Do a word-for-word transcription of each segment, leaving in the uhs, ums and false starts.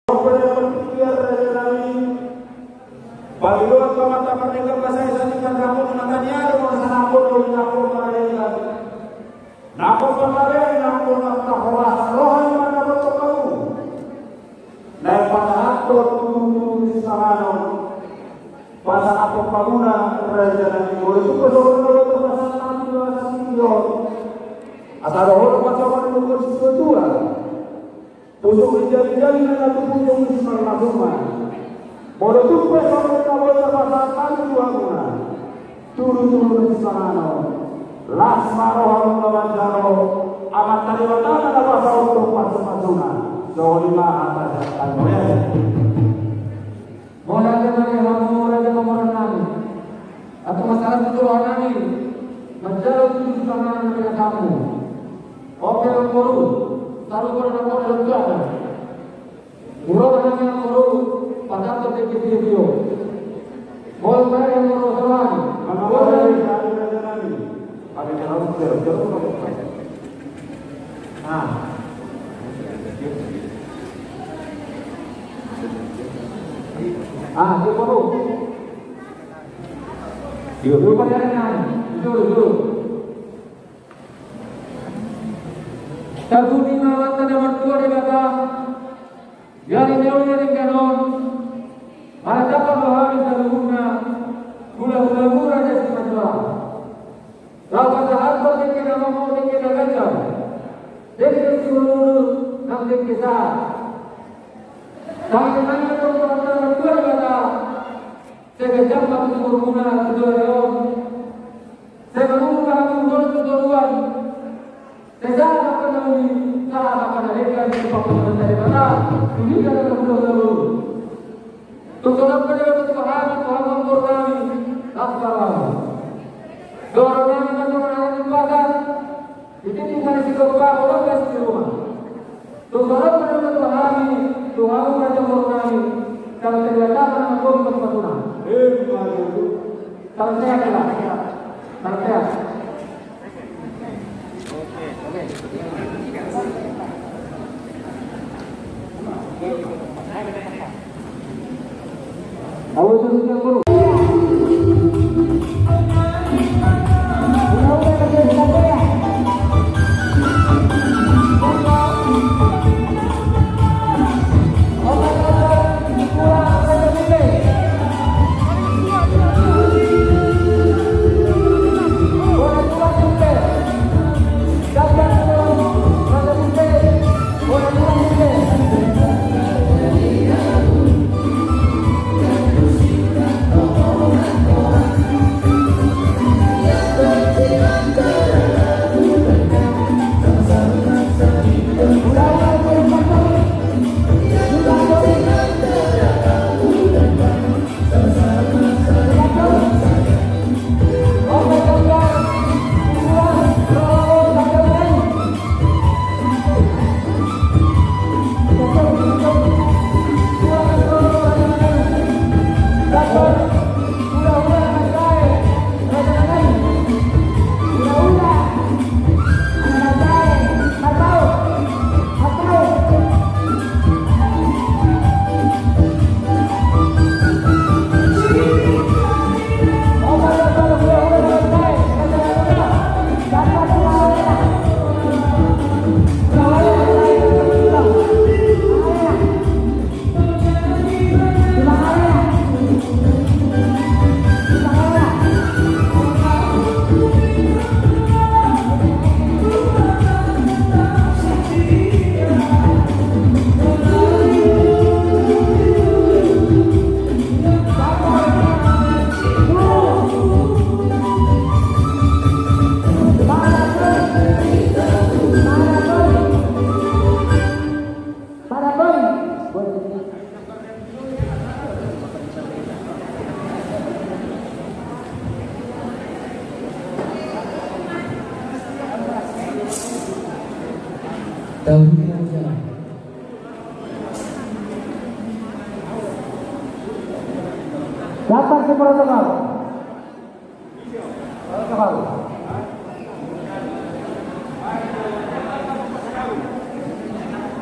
Pernah berpikir, raja nami, paluduan Amanta Mardeka Pasaisan di Pardamun, mata ni ari, masa na pondok di Kampung Mardeka. Nangkon panggabean, nangkon na tahoras roha ni manaboto kamu. Naeng pasahathon tutu ni sipanganon. Pasahathon panguna, raja nami, molo tung pe songon na boi pasahat hami di bagasan tingki on. Asa dohonon ma songon na nidok ni situatua. Pusok ni jari-jari na tu pusok ni simarlasuna. Molo tung pe songon na boi pasahat hami tu hamuna. Tudu-tudu na sipanganon. Las ma rohamuna manjalo Amanta Debata ma na pasahathon pasu-pasuna. Songon i ma hata sian hami. Mauliate ma di hamu raja pamoruon nami. Antong masalah tu roha nami manjalo tudu sipanganon na pinasahatmu. Oke, amangboru, sarupa do na poda dohot tuana. Huroha nami amangboru pasahathon tingki tio-tio. Molo baen amangboru sarupa nami. Amangboru nami. Ah. Ah, dia baru. Dia baru. Dia baru. Dia baru. Tarpudi ma Amanta na martua Debata, di ari na uli na denggan on, martamba ma hami saluhutna, hula-hula muna na simatua. Laho pasahathon dengke na momo, dengke na ganjang, dengke sihulhulut, nang dengke sahat. Tangiang nami ma tu Amanta na martua Debata, sai ganjang ma tu umurmuna tu joloan on. Sai manungkun ma hamu tu joloan. Sai sahat angka na uli, sahat angka na denggan, tu pangkoshon ni Debata, tu hita na marhulahula boru. Tung songon i ma dohonon nami tu hamu, tu hamu amangboru nami, las ma rohamu. Dohonon nami ma songon na hata ni Umpasan, di tingki na sigompa, olo pe si ruma. Tung songon i ma dohonon nami tu hamu, tu hamu raja boru nami, sai Debata ma na manggohi pasu-pasuna. Salam sehat, salam sehat. Lapar si protokol.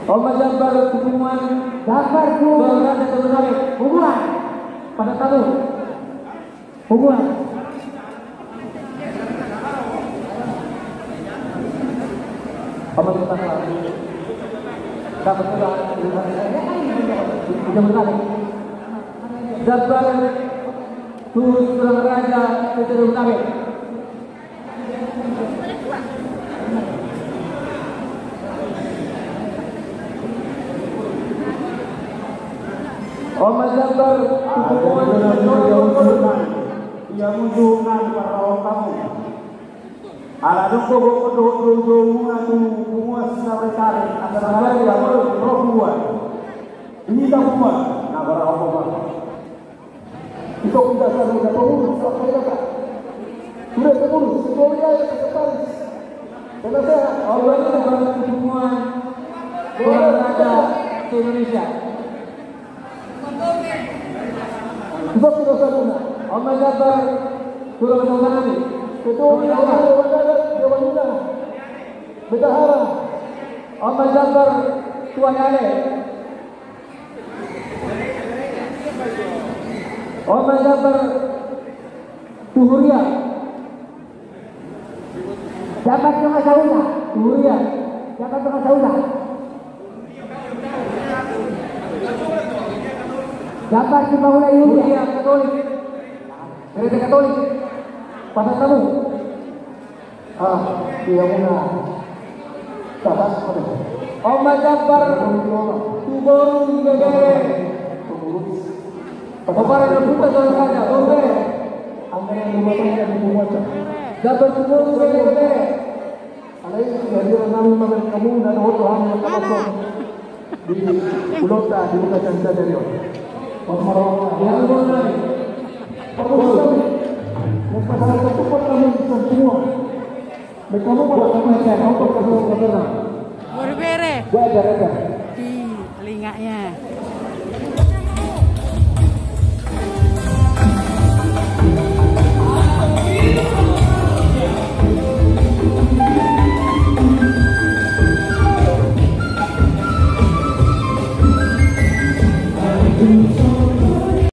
Oma jambar kumuan. Gambar tu. Gambar tu. Hubungan. Pada tamu. Hubungan. Apa tu, dapat juga. Gambar tu Tulang Raja, tu Tulang Raja. Oma Jambar. Ia musuh nang parroham. Ala dung gogo dohot dohot muna tu punguan Sinabari, asa nabari ia roh punguan. Di hita punguan na parroham. Ito kita selalu kita pengurus, apa ya, Pak? Sudah pengurus, ketua wilayah, sekretaris, penasehat. Orang ini orang pertemuan orang ada di Indonesia. Sebab kita satu. Oma Jambar, Tulang Raja. Ketua wilayah, Dewan Adat, Dewan Adat, Bendahara. Oma Jambar, Tuan Ale. Oma Jambar tu huria. Jambar tu Tulang Raja. Huria. Jambar tu Tulang Raja. Jambar tu Tulang Raja. Huria Katolik. Gereja Katolik. Pasal tamu. Ah, ia muna. Tapas, aduh. Oma Jambar tu boru Ibebere. Pengurus. Pomparan na buka, Tulang Raja, boru Ibebere. Anggaran rumah tangga di Purwaca. Jambar tu boru Ibebere. Alai, jadi, nami makan kamu, dan waktu hamil, apa tuh? Di pulau ta, di buka canca dari on. Pamaro, ya, lu nai. Pamaro, yang pasal satu pun kami bisa semua. Mereka mau pada kami, saya mau pada kami, kami. Berbere. Gua ada, ada. Di telinganya.